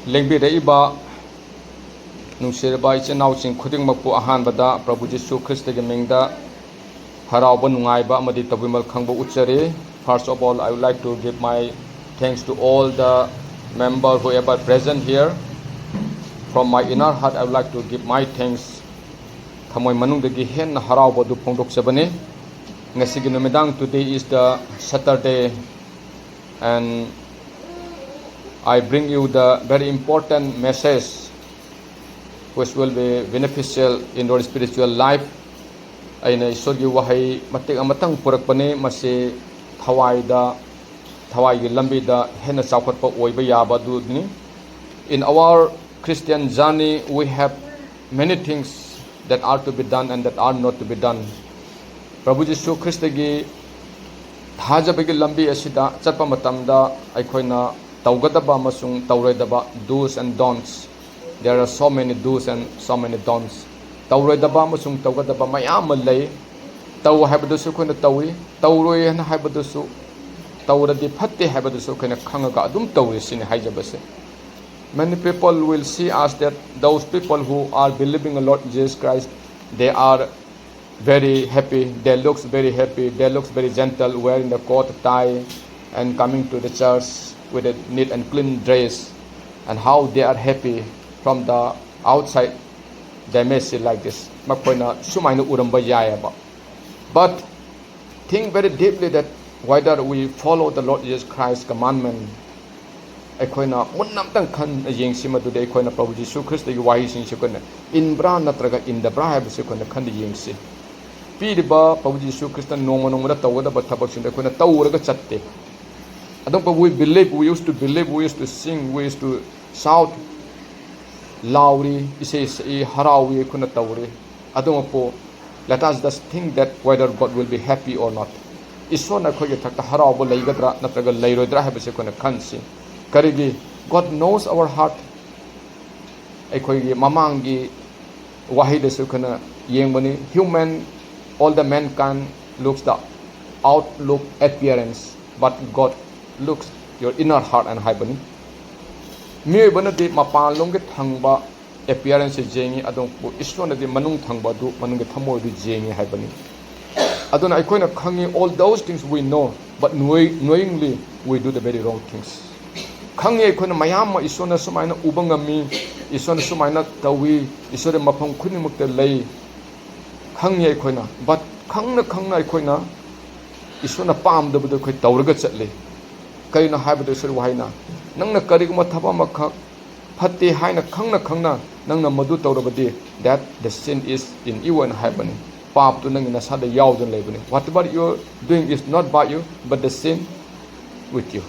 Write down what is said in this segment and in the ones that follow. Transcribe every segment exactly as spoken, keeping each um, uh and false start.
ꯂꯦꯡꯕꯤꯔꯛꯏꯕ ꯅꯨꯡꯁꯤꯔꯕ ꯏꯆꯤꯟ ꯏꯅꯥꯎꯁꯤꯡ ꯈꯨꯗꯤꯡꯃꯛꯄꯨ ꯑꯍꯥꯟꯕꯗ ꯄ꯭ꯔꯚꯨ ꯖꯤꯁꯨ ꯈ꯭ꯔꯤꯁꯇꯒꯤ ꯃꯤꯡꯗ ꯍꯔꯥꯎꯕ, ꯅꯨꯡꯉꯥꯏꯕ ꯑꯃꯗꯤ ꯇꯧꯕꯤꯃꯜ ꯈꯪꯕ ꯎꯠꯆꯔꯤ꯫ First of all, I would like to give my thanks to all the member, whoever present here. From my inner heart, I would like to give my thanks. ꯊꯃꯣꯏ ꯃꯅꯨꯡꯗꯒꯤ ꯍꯦꯟꯅ ꯍꯔꯥꯎꯕ ꯑꯗꯨ ꯐꯣꯡꯗꯣꯛꯆꯕꯅꯤ꯫ ꯉꯁꯤꯒꯤ ꯅꯨꯃꯤꯗꯥꯡ, today is the Saturday, and I bring you the very important message which will be beneficial in your spiritual life. ꯑꯩꯅ ꯏꯁꯣꯔꯒꯤ ꯋꯥꯍꯩ ꯃꯇꯦꯛ ꯑꯃꯇꯪ ꯄꯨꯔꯛꯄꯅꯤ꯫ ꯃꯁꯤ ꯊꯋꯥꯏꯗ, ꯊꯋꯥꯏꯒꯤ ꯂꯝꯕꯤꯗ ꯍꯦꯟꯅ ꯆꯥꯎꯈꯠꯄ ꯑꯣꯏꯕ ꯌꯥꯕ ꯑꯗꯨꯅꯤ꯫ In our Christian journey, we have many things that are to be done and that are not to be done. ꯄ꯭ꯔꯚꯨ ꯖꯤꯁꯨ ꯈ꯭ꯔꯤꯁꯇꯒꯤ ꯊꯥꯖꯕꯒꯤ ꯂꯝꯕꯤ ꯑꯁꯤꯗ ꯆꯠꯄ ꯃꯇꯝꯗ ꯑꯩꯈꯣꯏꯅ ꯇꯧꯒꯗꯕ ꯑꯃꯁꯨꯡ ꯇꯧꯔꯣꯏꯗꯕ, do's and don'ts. There are so many do's and so many don'ts. ꯇꯧꯔꯣꯏꯗꯕ ꯑꯃꯁꯨꯡ ꯇꯧꯒꯗꯕ ꯃꯌꯥꯝ ꯑꯃ ꯂꯩ꯫ ꯇꯧ ꯍꯥꯏꯕꯗꯨꯁꯨ ꯑꯩꯈꯣꯏꯅ ꯇꯧꯏ, ꯇꯧꯔꯣꯏ ꯍꯥꯏꯅ ꯍꯥꯏꯕꯗꯨꯁꯨ, ꯇꯧꯔꯗꯤ ꯐꯠꯇꯦ ꯍꯥꯏꯕꯗꯨꯁꯨ ꯑꯩꯈꯣꯏꯅ ꯈꯪꯉꯒ ꯑꯗꯨꯝ ꯇꯧꯏ ꯁꯤꯅꯤ ꯍꯥꯏꯖꯕꯁꯦ꯫ Many people will see us that those people who are believing in Lord Jesus Christ, they are very happy, they looks very happy, they looks very gentle, wearing the coat, tie, and coming to the church with a neat and clean dress, and how they are happy from the outside, they may see like this. ꯃꯈꯣꯏꯅ ꯁꯨꯃꯥꯏꯅ ꯎꯔꯝꯕ ꯌꯥꯏꯑꯕ꯫ But think very deeply that whether we follow the Lord Jesus Christ's commandment, ꯑꯩꯈꯣꯏꯅ ꯃꯨꯟꯅ ꯑꯝꯇꯪ ꯈꯟꯅ ꯌꯦꯡꯁꯤ, ꯃꯗꯨꯗꯤ ꯑꯩꯈꯣꯏꯅ ꯄ꯭ꯔꯚꯨ ꯖꯤꯁꯨ ꯈ꯭ꯔꯤꯁꯇꯒꯤ ꯋꯥꯍꯩꯁꯤꯡꯁꯤ ꯑꯩꯈꯣꯏꯅ ꯏꯟꯕ꯭ꯔꯥ ꯅꯠꯇ꯭ꯔꯒ ꯏꯟꯗꯕ꯭ꯔꯥ ꯍꯥꯏꯕꯁꯤ ꯑꯩꯈꯣꯏꯅ ꯈꯟꯅ ꯌꯦꯡꯁꯤ꯫ ꯄꯤꯔꯤꯕ ꯄ꯭ꯔꯚꯨ ꯖꯤꯁꯨ ꯈ꯭ꯔꯤꯁꯇꯅ ꯅꯣꯡꯃ ꯅꯣꯡꯃꯗ ꯇꯧꯒꯗꯕ ꯊꯕꯛꯁꯤꯡꯗꯣ ꯑꯩꯈꯣꯏꯅ ꯇꯧꯔꯒ ꯆꯠꯇꯦ꯫ ꯑꯗꯨꯝ we believe, we used to believe, we used to sing, we used to shout, ꯂꯥꯎꯔꯤ, ꯏꯁꯩ ꯁꯛꯏ, ꯍꯔꯥꯎꯏ, ꯑꯩꯈꯣꯏꯅ ꯇꯧꯔꯤ꯫ ꯑꯗꯨꯃꯛꯄꯨ, let us just think that whether God will be happy or not. ꯏꯁꯣꯔꯅ ꯑꯩꯈꯣꯏꯒꯤ ꯊꯛꯇ ꯍꯔꯥꯎꯕ ꯂꯩꯒꯗ꯭ꯔꯥ ꯅꯠꯇ꯭ꯔꯒ ꯂꯩꯔꯣꯏꯗ꯭ꯔꯥ ꯍꯥꯏꯕꯁꯤ ꯑꯩꯈꯣꯏꯅ ꯈꯟꯁꯤ꯫ ꯀꯔꯤꯒꯤ? God knows our heart. ꯑꯩꯈꯣꯏꯒꯤ ꯃꯃꯥꯡꯒꯤ ꯋꯥꯍꯩꯗꯁꯨ ꯑꯩꯈꯣꯏꯅ ꯌꯦꯡꯕꯅꯤ, human, all the mankind looks the outlook, appearance, but God looks your inner heart ꯍꯥꯏꯅ ꯍꯥꯏꯕꯅꯤ꯫ ꯃꯤꯑꯣꯏꯕꯅꯗꯤ ꯃꯄꯥꯟꯂꯣꯝꯒꯤ ꯊꯪꯕ appearance ꯁꯦ ꯌꯦꯡꯉꯤ, ꯑꯗꯨꯕꯨ ꯏꯁꯣꯔꯅꯗꯤ ꯃꯅꯨꯡ ꯊꯪꯕ ꯑꯗꯨ, ꯃꯅꯨꯡꯒꯤ ꯊꯃꯣꯏ ꯑꯗꯨ ꯌꯦꯡꯉꯤ ꯍꯥꯏꯕꯅꯤ꯫ ꯑꯗꯨꯅ ꯑꯩꯈꯣꯏꯅ ꯈꯪꯉꯤ, all those things we know, but knowing-, knowingly we do the very wrong things. ꯈꯪꯉꯤ ꯑꯩꯈꯣꯏꯅ ꯃꯌꯥꯝ ꯑꯃ, ꯏꯁꯣꯔꯅ ꯁꯨꯃꯥꯏꯅ ꯎꯕ ꯉꯝꯃꯤ, ꯏꯁꯣꯔꯅ ꯁꯨꯃꯥꯏꯅ ꯇꯧꯏ, ꯏꯁꯣꯔꯅ ꯃꯐꯝ ꯈꯨꯗꯤꯡꯃꯛꯇ ꯂꯩ, ꯈꯪꯉꯤ ꯑꯩꯈꯣꯏꯅ꯫ But ꯈꯪꯅ ꯈꯪꯅ ꯑꯩꯈꯣꯏꯅ ꯏꯁꯣꯔꯅ ꯄꯥꯝꯗꯕꯗꯣ ꯑꯩꯈꯣꯏ ꯇꯧꯔꯒ ꯆꯠꯂꯤ꯫ ꯀꯔꯤꯅꯣ ꯍꯥꯏꯕꯗ ꯏꯁꯣꯔꯒꯤ ꯋꯥꯍꯩꯅ, ꯅꯪꯅ ꯀꯔꯤꯒꯨꯝꯕ ꯊꯕꯛ ꯑꯃꯈꯛ ꯐꯠꯇꯦ ꯍꯥꯏꯅ ꯈꯪꯅ ꯈꯪꯅ ꯅꯪꯅ ꯃꯗꯨ ꯇꯧꯔꯕꯗꯤ, that the sin is in you ꯍꯥꯏꯅ ꯍꯥꯏꯕꯅꯤ꯫ ꯄꯥꯞꯇꯨ ꯅꯪꯒꯤ ꯅꯁꯥꯗ ꯌꯥꯎꯗꯨꯅ ꯂꯩꯕꯅꯤ꯫ Whatever you are doing is not by you, but the sin with you.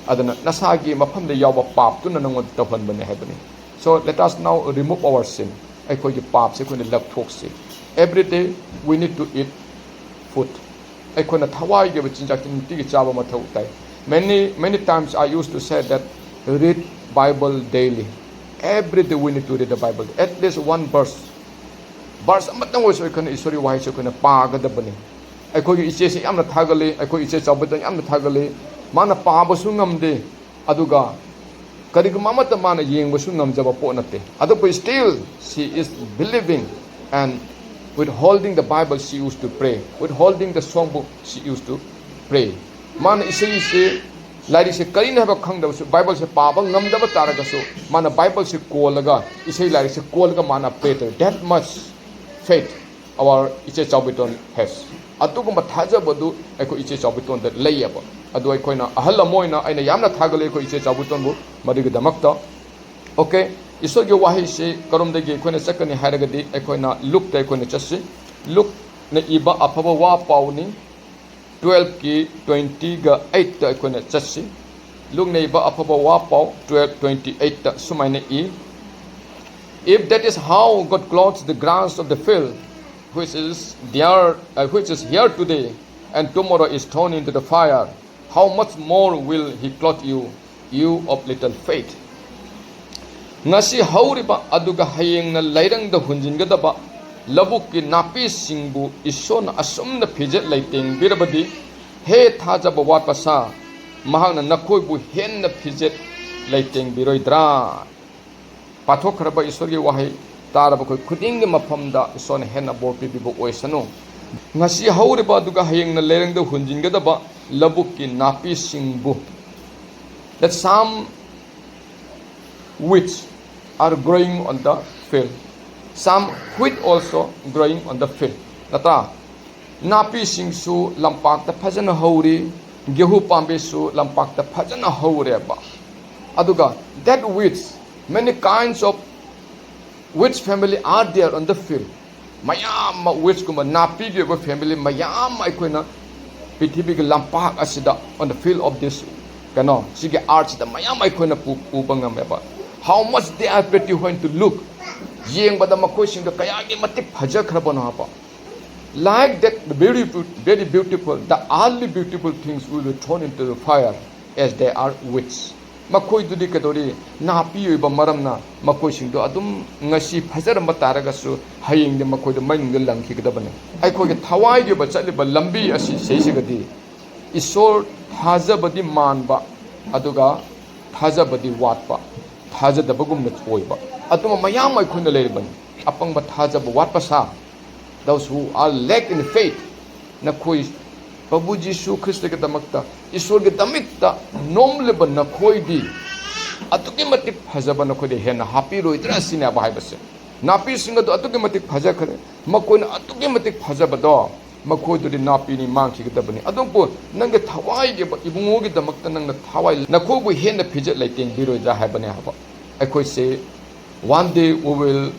ꯑꯗꯨꯅ ꯅꯁꯥꯒꯤ ꯃꯐꯝꯗ ꯌꯥꯎꯕ ꯄꯥꯞꯇꯨꯅ ꯅꯪꯉꯣꯟꯗ ꯇꯧꯍꯟꯕꯅꯤ ꯍꯥꯏꯕꯅꯤ꯫ So let us now remove our sin. ꯑꯩꯈꯣꯏꯒꯤ ꯄꯥꯞꯁꯦ ꯑꯩꯈꯣꯏꯅ ꯂꯧꯊꯣꯛꯁꯤ꯫ Every day we need to eat food. ꯑꯩꯈꯣꯏꯅ ꯊꯋꯥꯏꯒꯤ ꯑꯣꯏꯕ ꯆꯤꯟꯖꯥꯛꯇꯤ ꯅꯨꯡꯇꯤꯒꯤ ꯆꯥꯕ ꯃꯊꯧ ꯇꯥꯏ꯫ Many, many times I used to say that read Bible daily. Every day we need to read the Bible. At least one verse. Verse ꯑꯃꯇꯪ ꯑꯣꯏꯔꯁꯨ ꯑꯩꯈꯣꯏꯅ ꯏꯁꯣꯔꯒꯤ ꯋꯥꯍꯩꯁꯦ ꯑꯩꯈꯣꯏꯅ ꯄꯥꯒꯗꯕꯅꯤ꯫ ꯑꯩꯈꯣꯏꯒꯤ ꯏꯆꯦꯁꯦ ꯌꯥꯝꯅ ꯊꯥꯒꯠꯂꯤ, ꯑꯩꯈꯣꯏ ꯏꯆꯦ ꯆꯥꯎꯕꯗ ꯌꯥꯝꯅ ꯊꯥꯒꯠꯂꯤ꯫ ꯃꯥꯅ ꯄꯥꯕꯁꯨ ꯉꯝꯗꯦ, ꯑꯗꯨꯒ ꯀꯔꯤꯒꯨꯝꯕ ꯑꯃꯠꯇ ꯃꯥꯅ ꯌꯦꯡꯕꯁꯨ ꯉꯝꯖꯕ ꯄꯣꯠ ꯅꯠꯇꯦ꯫ ꯑꯗꯨꯕꯨ still she is believing, and with holding the Bible she used to pray, with holding the songbook she used to pray. ꯃꯥꯅ ꯏꯁꯩꯁꯦ, ꯂꯥꯏꯔꯤꯛꯁꯦ ꯀꯔꯤꯅꯣ ꯍꯥꯏꯕ ꯈꯪꯗꯕꯁꯨ, ꯕꯥꯏꯕꯜꯁꯦ ꯄꯥꯕ ꯉꯝꯗꯕ ꯇꯥꯔꯒꯁꯨ, ꯃꯥꯅ ꯕꯥꯏꯕꯜꯁꯦ ꯀꯣꯜꯂꯒ, ꯏꯁꯩ ꯂꯥꯏꯔꯤꯛꯁꯦ ꯀꯣꯜꯂꯒ ꯃꯥꯅ pray ꯇꯧꯏ꯫ That much faith our ꯏꯆꯦ ꯆꯥꯎꯕꯤꯇꯣꯟ has. ꯑꯗꯨꯒꯨꯝꯕ ꯊꯥꯖꯕꯗꯨ ꯑꯩꯈꯣꯏ ꯏꯆꯦ ꯆꯥꯎꯕꯤꯇꯣꯟꯗ ꯂꯩꯌꯦꯕ꯫ ꯑꯗꯨ ꯑꯩꯈꯣꯏꯅ ꯑꯍꯜ ꯑꯃ ꯑꯣꯏꯅ ꯑꯩꯅ ꯌꯥꯝꯅ ꯊꯥꯒꯠꯂꯤ ꯑꯩꯈꯣꯏ ꯏꯆꯦ ꯆꯥꯎꯕꯤꯇꯣꯟꯕꯨ ꯃꯗꯨꯒꯤꯗꯃꯛꯇ꯫ Okay, ꯏꯁꯣꯔꯒꯤ ꯋꯥꯍꯩꯁꯤ ꯀꯔꯣꯝꯗꯒꯤ ꯑꯩꯈꯣꯏꯅ ꯆꯠꯀꯅꯤ ꯍꯥꯏꯔꯒꯗꯤ, ꯑꯩꯈꯣꯏꯅ ꯂꯨꯛꯇ ꯑꯩꯈꯣꯏꯅ ꯆꯠꯁꯤ꯫ ꯂꯨꯛꯅ ꯏꯕ ꯑꯐꯕ ꯋꯥ ꯄꯥꯎꯅꯤ, twelve ꯀꯤ twenty ꯒ eight ꯇ ꯑꯩꯈꯣꯏꯅ ꯆꯠꯁꯤ꯫ ꯂꯨꯛꯅ ꯏꯕ ꯑꯐꯕ ꯋꯥ ꯄꯥꯎ twelve twenty eight ꯇ ꯁꯨꯃꯥꯏꯅ E, "If that is how God clothes the grass of the field, which is there, uh, which is here today, and tomorrow is thrown into the fire, how much more will he clothe you, you of little faith?" ꯉꯁꯤ ꯍꯧꯔꯤꯕ ꯑꯗꯨꯒ ꯍꯌꯦꯡꯅ ꯂꯩꯔꯪꯗ ꯍꯨꯟꯖꯤꯟꯒꯗꯕ ꯂꯧꯕꯨꯛꯀꯤ ꯅꯥꯄꯤꯁꯤꯡꯕꯨ ꯏꯁꯣꯔꯅ ꯑꯁꯨꯝꯅ ꯐꯤꯖꯦꯠ ꯂꯩꯇꯦꯡꯕꯤꯔꯕꯗꯤ, ꯍꯦ ꯊꯥꯖꯕ ꯋꯥꯠꯄ ꯁꯥ, ꯃꯍꯥꯛꯅ ꯅꯈꯣꯏꯕꯨ ꯍꯦꯟꯅ ꯐꯤꯖꯦꯠ ꯂꯩꯇꯦꯡꯕꯤꯔꯣꯏꯗ꯭ꯔꯥ? ꯄꯥꯊꯣꯛꯈ꯭ꯔꯕ ꯏꯁꯣꯔꯒꯤ ꯋꯥꯍꯩ ꯇꯥꯔꯕ ꯑꯩꯈꯣꯏ ꯈꯨꯗꯤꯡꯒꯤ ꯃꯐꯝꯗ ꯏꯁꯣꯔꯅ ꯍꯦꯟꯅ ꯕꯣꯔ ꯄꯤꯕꯤꯕ ꯑꯣꯏꯁꯅꯨ꯫ ꯉꯁꯤ ꯍꯧꯔꯤꯕ ꯑꯗꯨꯒ ꯍꯌꯦꯡꯅ ꯂꯩꯔꯪꯗ ꯍꯨꯟꯖꯤꯟꯒꯗꯕ ꯂꯧꯕꯨꯛꯀꯤ ꯅꯥꯄꯤꯁꯤꯡꯕꯨ, that some which are growing on the field, some wheat also growing on the field, ꯅꯠꯇ꯭ꯔꯥ? ꯅꯥꯄꯤꯁꯤꯡꯁꯨ ꯂꯝꯄꯥꯛꯇ ꯐꯖꯅ ꯍꯧꯔꯤ, ꯒꯦꯍꯨ ꯄꯥꯝꯕꯤꯁꯨ ꯂꯝꯄꯥꯛꯇ ꯐꯖꯅ ꯍꯧꯔꯦꯕ꯫ ꯑꯗꯨꯒ that wheat, many kinds of wheat family are there on the field. ꯃꯌꯥꯝ ꯑꯃ wheatꯀꯨꯝꯕ ꯅꯥꯄꯤꯒꯤ ꯑꯣꯏꯕ family ꯃꯌꯥꯝ ꯑꯃ ꯑꯩꯈꯣꯏꯅ ꯄ꯭ꯔꯤꯊꯤꯕꯤꯒꯤ ꯂꯝꯄꯥꯛ ꯑꯁꯤꯗ, on the field of this, ꯀꯩꯅꯣ, ꯁꯤꯒꯤ earthꯁꯤꯗ ꯃꯌꯥꯝ ꯑꯩꯈꯣꯏꯅ ꯎ-, ꯎꯕ ꯉꯝꯃꯦꯕ꯫ How much they are pretty when to look. ꯌꯦꯡꯕꯗ ꯃꯈꯣꯏꯁꯤꯡꯗꯣ ꯀꯌꯥꯒꯤ ꯃꯇꯤꯛ ꯐꯖꯈ꯭ꯔꯕꯅꯣ ꯍꯥꯏꯕ꯫ Like that very, very beautiful, the earthly beautiful things will be thrown into the fire as they are wheat. ꯃꯈꯣꯏꯗꯨꯗꯤ ꯀꯩꯗꯧꯔꯤ? ꯅꯥꯄꯤ ꯑꯣꯏꯕ ꯃꯔꯝꯅ ꯃꯈꯣꯏꯁꯤꯡꯗꯣ ꯑꯗꯨꯝ ꯉꯁꯤ ꯐꯖꯔꯝꯕ ꯇꯥꯔꯒꯁꯨ ꯍꯌꯦꯡꯗꯤ ꯃꯈꯣꯏꯗꯣ ꯃꯩꯅꯨꯡꯗ ꯂꯪꯈꯤꯒꯗꯕꯅꯤ꯫ ꯑꯩꯈꯣꯏꯒꯤ ꯊꯋꯥꯏꯒꯤ ꯑꯣꯏꯕ ꯆꯠꯂꯤꯕ ꯂꯝꯕꯤ ꯑꯁꯤ ꯁꯤꯁꯤꯒꯗꯤ ꯏꯁꯣꯔ ꯊꯥꯖꯕꯗꯤ ꯃꯥꯟꯕ, ꯑꯗꯨꯒ ꯊꯥꯖꯕꯗꯤ ꯋꯥꯠꯄ, ꯊꯥꯖꯗꯕꯒꯨꯝꯅ ꯑꯣꯏꯕ, ꯑꯗꯨꯝꯕ ꯃꯌꯥꯝ ꯑꯩꯈꯣꯏꯅ ꯂꯩꯔꯤꯕꯅꯤ꯫ ꯑꯄꯪꯕ ꯊꯥꯖꯕ ꯋꯥꯠꯄ ꯁꯥ, those who are lack in faith, ꯅꯈꯣꯏ ꯄ꯭ꯔꯚꯨ ꯖꯤꯁꯨ ꯈ꯭ꯔꯤꯁꯇꯒꯤꯗꯃꯛꯇ, ꯏꯁꯣꯔꯒꯤꯗꯃꯛꯇ ꯅꯣꯝꯂꯤꯕ ꯅꯈꯣꯏꯗꯤ ꯑꯗꯨꯛꯀꯤ ꯃꯇꯤꯛ ꯐꯖꯕ ꯅꯈꯣꯏꯗ ꯍꯦꯟꯅ ꯍꯥꯞꯄꯤꯔꯣꯏꯗ꯭ꯔꯥ ꯁꯤꯅꯦꯕ ꯍꯥꯏꯕꯁꯦ꯫ ꯅꯥꯄꯤꯁꯤꯡ ꯑꯗꯨ ꯑꯗꯨꯛꯀꯤ ꯃꯇꯤꯛ ꯐꯖꯈ꯭ꯔꯦ, ꯃꯈꯣꯏꯅ ꯑꯗꯨꯛꯀꯤ ꯃꯇꯤꯛ ꯐꯖꯕꯗꯣ ꯃꯈꯣꯏꯗꯨꯗꯤ ꯅꯥꯄꯤꯅꯤ, ꯃꯥꯡꯈꯤꯒꯗꯕꯅꯤ꯫ ꯑꯗꯨꯕꯨ ꯅꯪꯒꯤ ꯊꯋꯥꯏꯒꯤ ꯏꯕꯨꯡꯉꯣꯒꯤꯗꯃꯛꯇ ꯅꯪꯅ ꯊꯋꯥꯏ, ꯅꯈꯣꯏꯕꯨ ꯍꯦꯟꯅ ꯐꯤꯖꯦꯠ ꯂꯩꯇꯦꯡꯕꯤꯔꯣꯏꯗ꯭ꯔꯥ ꯍꯥꯏꯕꯅꯦ ꯍꯥꯏꯕ꯫ ꯑꯩꯈꯣꯏꯁꯦ one day we will,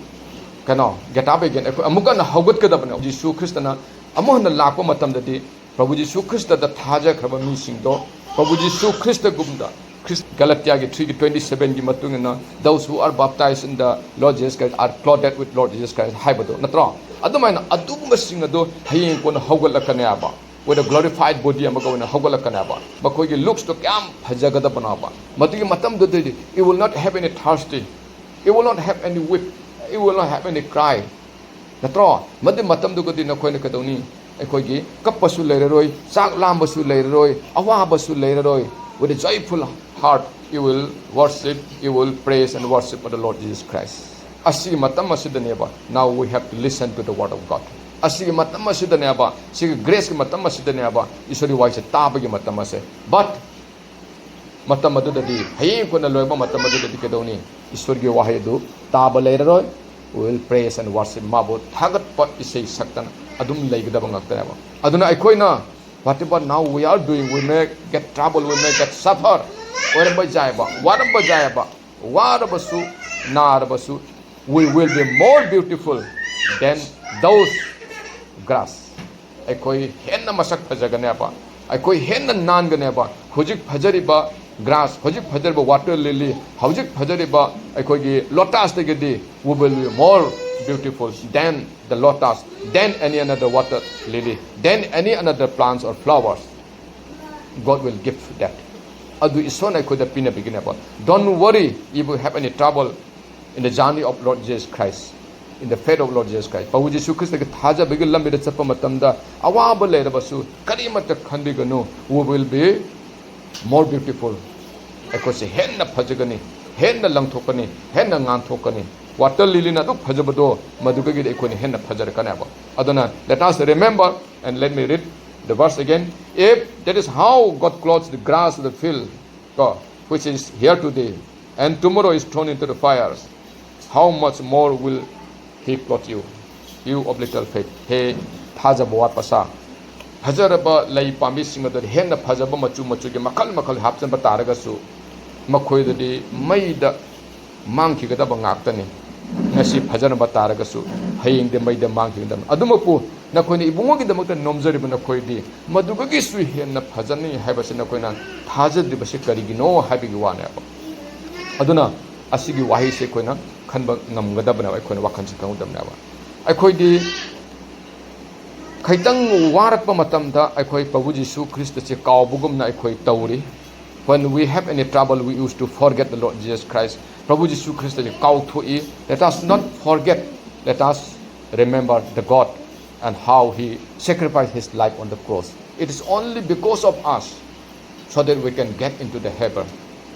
ꯀꯩꯅꯣ, get up again. ꯑꯩꯈꯣꯏ ꯑꯃꯨꯛ ꯍꯟꯅ ꯍꯧꯒꯠꯀꯗꯕꯅꯦ꯫ ꯖꯤꯁꯨ ꯈ꯭ꯔꯤꯁꯇꯅ ꯑꯃꯨꯛ ꯍꯟꯅ ꯂꯥꯛꯄ ꯃꯇꯝꯗꯗꯤ ꯄ꯭ꯔꯚꯨ ꯖꯤꯁꯨ ꯈ꯭ꯔꯤꯁꯇꯗ ꯊꯥꯖꯈ꯭ꯔꯕ ꯃꯤꯁꯤꯡꯗꯣ ꯄ꯭ꯔꯚꯨ ꯖꯤꯁꯨ ꯈ꯭ꯔꯤꯁꯇꯒꯨꯝꯗ, ꯈ꯭ꯔꯤꯁ-, ꯒꯂꯇꯤꯌꯥꯒꯤ three ꯒꯤ twenty seven ꯒꯤ ꯃꯇꯨꯡ ꯏꯟꯅ, "Those who are baptized in the Lord Jesus Christ are clothed with Lord Jesus Christ" ꯍꯥꯏꯕꯗꯣ ꯅꯠꯇ꯭ꯔꯣ? ꯑꯗꯨꯃꯥꯏꯅ ꯑꯗꯨꯒꯨꯝꯕꯁꯤꯡ ꯑꯗꯣ ꯍꯌꯦꯡ ꯀꯣꯟꯅ ꯍꯧꯒꯠꯂꯛꯀꯅꯦꯕ, with a glorified body ꯑꯃꯒ ꯑꯣꯏꯅ ꯍꯧꯒꯠꯂꯛꯀꯅꯦꯕ꯫ ꯃꯈꯣꯏꯒꯤ looks ꯇꯣ ꯀꯌꯥꯝ ꯐꯖꯒꯗꯕꯅꯣꯕ꯫ ꯃꯗꯨꯒꯤ ꯃꯇꯝꯗꯨꯗꯗꯤ you will not have any thirsty, you will not have any weep, you will not have any cry, ꯅꯠꯇ꯭ꯔꯣ? ꯃꯗꯨ ꯃꯇꯝꯗꯨꯒꯗꯤ ꯅꯈꯣꯏꯅ ꯀꯩꯗꯧꯅꯤ? ꯑꯩꯈꯣꯏꯒꯤ ꯀꯞꯄꯁꯨ ꯂꯩꯔꯔꯣꯏ, ꯆꯥꯛ ꯂꯥꯝꯕꯁꯨ ꯂꯩꯔꯔꯣꯏ, ꯑꯋꯥꯕꯁꯨ ꯂꯩꯔꯔꯣꯏ꯫ With a joyful heart, you will worship, you will praise and worship the Lord Jesus Christ. ꯑꯁꯤꯒꯤ ꯃꯇꯝ ꯑꯁꯤꯗꯅꯦꯕ, now we have to listen to the word of God. ꯑꯁꯤꯒꯤ ꯃꯇꯝ ꯑꯁꯤꯗꯅꯦꯕ, ꯁꯤꯒꯤ graceꯀꯤ ꯃꯇꯝ ꯑꯁꯤꯗꯅꯦꯕ, ꯏꯁꯣꯔꯒꯤ ꯋꯥꯍꯩꯁꯦ ꯇꯥꯕꯒꯤ ꯃꯇꯝ ꯑꯁꯦ. But ꯃꯇꯝ ꯑꯗꯨꯗꯗꯤ, ꯍꯌꯦꯡ ꯀꯣꯟꯅ ꯂꯣꯏꯕ ꯃꯇꯝ ꯑꯗꯨꯗꯗꯤ ꯀꯩꯗꯧꯅꯤ? ꯏꯁꯣꯔꯒꯤ ꯋꯥꯍꯩ ꯑꯗꯨ ꯇꯥꯕ ꯂꯩꯔꯔꯣꯏ. We will praise and worship, ꯃꯥꯕꯨ ꯊꯥꯒꯠꯄ ꯏꯁꯩ ꯁꯛꯇꯅ ꯑꯗꯨꯝ ꯂꯩꯒꯗꯕ ꯉꯥꯛꯇꯅꯦꯕ. ꯑꯗꯨꯅ ꯑꯩꯈꯣꯏꯅ, whatever now we are doing, we may get trouble, we may get suffer, ꯑꯣꯏꯔꯝꯕ ꯌꯥꯏꯕ, ꯋꯥꯔꯝꯕ ꯌꯥꯏꯕ, ꯋꯥꯔꯕꯁꯨ, ꯅꯥꯔꯕꯁꯨ, we will be more beautiful than those grass. ꯑꯩꯈꯣꯏ ꯍꯦꯟꯅ ꯃꯁꯛ ꯐꯖꯒꯅꯦꯕ, ꯑꯩꯈꯣꯏ ꯍꯦꯟꯅ ꯅꯥꯟꯒꯅꯦꯕ. ꯍꯧꯖꯤꯛ ꯐꯖꯔꯤꯕ grass, ꯍꯧꯖꯤꯛ ꯐꯖꯔꯤꯕ water lily, ꯍꯧꯖꯤꯛ ꯐꯖꯔꯤꯕ ꯑꯩꯈꯣꯏꯒꯤ lotusꯇꯒꯤꯗꯤ, we will be more beautiful than the lotus, than any another water lily, than any another plants or flowers. God will give that. ꯑꯗꯨ ꯏꯁꯣꯔꯅ ꯑꯩꯈꯣꯏꯗ ꯄꯤꯅꯕꯤꯒꯅꯦꯕ. Don't worry if you have any trouble in the journey of Lord Jesus Christ, in the faith of Lord Jesus Christ. ꯄ꯭ꯔꯚꯨ ꯖꯤꯁꯨ ꯈ꯭ꯔꯤꯁꯇꯒꯤ ꯊꯥꯖꯕꯒꯤ ꯂꯝꯕꯤꯗ ꯆꯠꯄ ꯃꯇꯝꯗ ꯑꯋꯥꯕ ꯂꯩꯔꯕꯁꯨ ꯀꯔꯤꯃꯠꯇ ꯈꯟꯕꯤꯒꯅꯨ. We will be more beautiful. ꯑꯩꯈꯣꯏꯁꯦ ꯍꯦꯟꯅ ꯐꯖꯒꯅꯤ, ꯍꯦꯟꯅ ꯂꯪꯊꯣꯛꯀꯅꯤ, ꯍꯦꯟꯅ ꯉꯥꯟꯊꯣꯛꯀꯅꯤ. Water lilyꯅ ꯑꯗꯨꯛ ꯐꯖꯕꯗꯣ, ꯃꯗꯨꯗꯒꯤꯗꯤ ꯑꯩꯈꯣꯏꯅ ꯍꯦꯟꯅ ꯐꯖꯔꯛꯀꯅꯦꯕ. ꯑꯗꯨꯅ, let us remember and let me read the verse again. If that is how God clothes the grass of the field, ꯀꯣ, which is here today and tomorrow is thrown into the fires, how much more will he clothe you, you of little faith? ꯍꯦ ꯊꯥꯖꯕ ꯋꯥꯠꯄ ꯁꯥ, ꯐꯖꯔꯕ ꯂꯩ ꯄꯥꯝꯕꯤꯁꯤꯡ ꯑꯗꯨꯗ ꯍꯦꯟꯅ ꯐꯖꯕ ꯃꯆꯨ ꯃꯆꯨꯒꯤ ꯃꯈꯜ ꯃꯈꯜ ꯍꯥꯞꯆꯤꯟꯕ ꯇꯥꯔꯒꯁꯨ, ꯃꯈꯣꯏꯗꯗꯤ ꯃꯩꯗ ꯃꯥꯡꯈꯤꯒꯗꯕ ꯉꯥꯛꯇꯅꯤ꯫ ꯉꯁꯤ ꯐꯖꯔꯝꯕ ꯇꯥꯔꯒꯁꯨ, ꯍꯌꯦꯡꯗꯤ ꯃꯩꯗ ꯃꯥꯡꯈꯤꯒꯗꯕꯅꯤ꯫ ꯑꯗꯨꯃꯛꯄꯨ ꯅꯈꯣꯏꯅ ꯏꯕꯨꯡꯉꯣꯒꯤꯗꯃꯛꯇ ꯅꯣꯝꯖꯔꯤꯕ ꯅꯈꯣꯏꯗꯤ ꯃꯗꯨꯗꯒꯤꯁꯨ ꯍꯦꯟꯅ ꯐꯖꯅꯤ ꯍꯥꯏꯕꯁꯤ ꯅꯈꯣꯏꯅ ꯊꯥꯖꯗ꯭ꯔꯤꯕꯁꯤ ꯀꯔꯤꯒꯤꯅꯣ ꯍꯥꯏꯕꯒꯤ ꯋꯥꯅꯦꯕ꯫ ꯑꯗꯨꯅ ꯑꯁꯤꯒꯤ ꯋꯥꯍꯩꯁꯤ ꯑꯩꯈꯣꯏꯅ ꯈꯟꯕ ꯉꯝꯒꯗꯕꯅꯦꯕ, ꯑꯩꯈꯣꯏꯅ ꯋꯥꯈꯜꯁꯤ ꯈꯪꯒꯗꯕꯅꯦꯕ꯫ ꯑꯩꯈꯣꯏꯗꯤ ꯈꯤꯇꯪ ꯋꯥꯔꯛꯄ ꯃꯇꯝꯗ ꯑꯩꯈꯣꯏ ꯄ꯭ꯔꯚꯨ ꯖꯤꯁꯨ ꯈ꯭ꯔꯤꯁꯇꯁꯦ ꯀꯥꯎꯕꯒꯨꯝꯅ ꯑꯩꯈꯣꯏ ꯇꯧꯔꯤ꯫ When we have any trouble, we used to forget the Lord Jesus Christ. ꯄ꯭ꯔꯚꯨ Jesus ꯈ꯭ꯔꯤꯁꯇꯁꯦ ꯀꯥꯎꯊꯣꯛꯏ꯫ Let us not forget. Let us remember the God and how he sacrificed his life on the cross. It is only because of us. so that we can get into the heaven.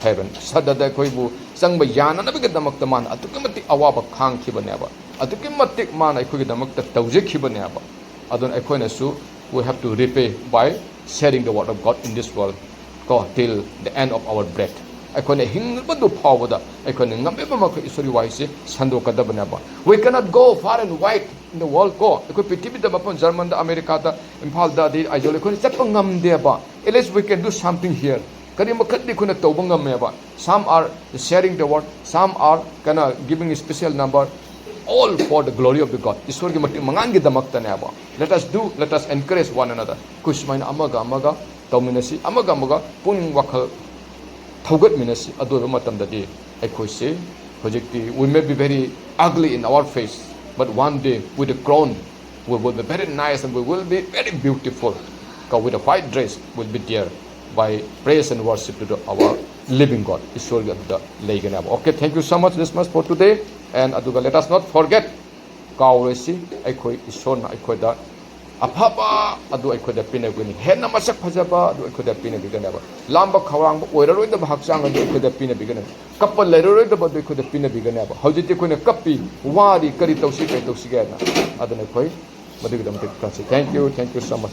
Heaven. ꯁꯗꯗ ꯑꯩꯈꯣꯏꯕꯨ ꯆꯪꯕ ꯌꯥꯅꯅꯕꯒꯤꯗꯃꯛꯇ ꯃꯥꯅ ꯑꯗꯨꯛꯀꯤ ꯃꯇꯤꯛ ꯑꯋꯥꯕ ꯈꯥꯡꯈꯤꯕꯅꯦꯕ, ꯑꯗꯨꯛꯀꯤ ꯃꯇꯤꯛ ꯃꯥꯅ ꯑꯩꯈꯣꯏꯒꯤꯗꯃꯛꯇ ꯇꯧꯖꯈꯤꯕꯅꯦꯕ꯫ ꯑꯗꯨꯅ ꯑꯩꯈꯣꯏꯅꯁꯨ, we have to repay by sharing the word of God in this world, ꯀꯣ, till the end of our breath. ꯑꯩꯈꯣꯏꯅ ꯍꯤꯡꯕꯗꯨ ꯐꯥꯎꯕꯗ ꯑꯩꯈꯣꯏꯅ ꯉꯝꯂꯤꯕ ꯃꯈꯩ ꯏꯁꯣꯔꯒꯤ ꯋꯥꯍꯩꯁꯦ ꯁꯟꯗꯣꯛꯀꯗꯕꯅꯦꯕ꯫ We cannot go far and wide in the world, ꯀꯣ꯫ ꯑꯩꯈꯣꯏ ꯄ꯭ꯔꯤꯊꯤꯕꯤꯗ ꯃꯐꯝ, ꯖꯔꯃꯟꯗ, ꯑꯃꯦꯔꯤꯀꯥꯗ, ꯏꯝꯐꯥꯜꯗ, ꯑꯗꯩ ꯑꯥꯏꯖꯣꯜ, ꯑꯩꯈꯣꯏꯅ ꯆꯠꯄ ꯉꯝꯗꯦꯕ꯫ At least we can do something here. ꯀꯔꯤ ꯃꯈꯩꯗꯤ ꯑꯩꯈꯣꯏꯅ ꯇꯧꯕ ꯉꯝꯃꯦꯕ꯫ Some are sharing the word, some are ꯀꯩꯅꯣ giving special number, all for the glory of the God. ꯏꯁꯣꯔꯒꯤ ꯃꯇꯤꯛ ꯃꯉꯥꯟꯒꯤꯗꯃꯛꯇꯅꯦꯕ꯫ Let us do, let us encourage one another. ꯑꯩꯈꯣꯏ ꯁꯨꯃꯥꯏꯅ ꯑꯃꯒ ꯑꯃꯒ ꯇꯧꯃꯤꯟꯅꯁꯤ, ꯑꯃꯒ ꯑꯃꯒ ꯄꯨꯛꯅꯤꯡ ꯋꯥꯈꯜ ꯊꯧꯒꯠꯃꯤꯟꯅꯁꯤ꯫ ꯑꯗꯨ ꯑꯣꯏꯕ ꯃꯇꯝꯗꯗꯤ ꯑꯩꯈꯣꯏꯁꯦ ꯍꯧꯖꯤꯛꯇꯤ, we may be very ugly in our face, but one day with a crown, we will be very nice and we will be very beautiful. With a white dress will be there by praise and worship to the, our living God. ꯏꯁꯣꯔꯒꯤ ꯑꯗꯨꯗ ꯂꯩꯒꯅꯦꯕ꯫ Okay, thank you so much, this much for today. And ꯑꯗꯨꯒ let us not forget, ꯀꯥꯎꯔꯣꯏꯁꯤ, ꯑꯩꯈꯣꯏ ꯏꯁꯣꯔꯅ ꯑꯩꯈꯣꯏꯗ ꯑꯐꯕ ꯑꯗꯨ ꯑꯩꯈꯣꯏꯗ ꯄꯤꯅꯕꯤꯒꯅꯤ, ꯍꯦꯟꯅ ꯃꯁꯛ ꯐꯖꯕ ꯑꯗꯨ ꯑꯩꯈꯣꯏꯗ ꯄꯤꯅꯕꯤꯒꯅꯦꯕ꯫ ꯂꯥꯝꯕ ꯈꯧꯔꯥꯡꯕ ꯑꯣꯏꯔꯔꯣꯏꯗꯕ ꯍꯛꯆꯥꯡ ꯑꯗꯨ ꯑꯩꯈꯣꯏꯗ ꯄꯤꯅꯕꯤꯒꯅꯤ, ꯀꯞꯄ ꯂꯩꯔꯔꯣꯏꯗꯕ ꯑꯗꯨ ꯑꯩꯈꯣꯏꯗ ꯄꯤꯅꯕꯤꯒꯅꯦꯕ꯫ ꯍꯧꯖꯤꯛꯇꯤ ꯑꯩꯈꯣꯏꯅ ꯀꯞꯄꯤ, ꯋꯥꯔꯤ, ꯀꯔꯤ ꯇꯧꯁꯤ, ꯀꯔꯤ ꯇꯧꯁꯤꯒꯦ ꯍꯥꯏꯅ꯫ ꯑꯗꯨꯅ ꯑꯩꯈꯣꯏ ꯃꯗꯨꯒꯤꯗꯃꯛꯇ ꯈꯟꯁꯤ꯫ Thank you, thank you so much.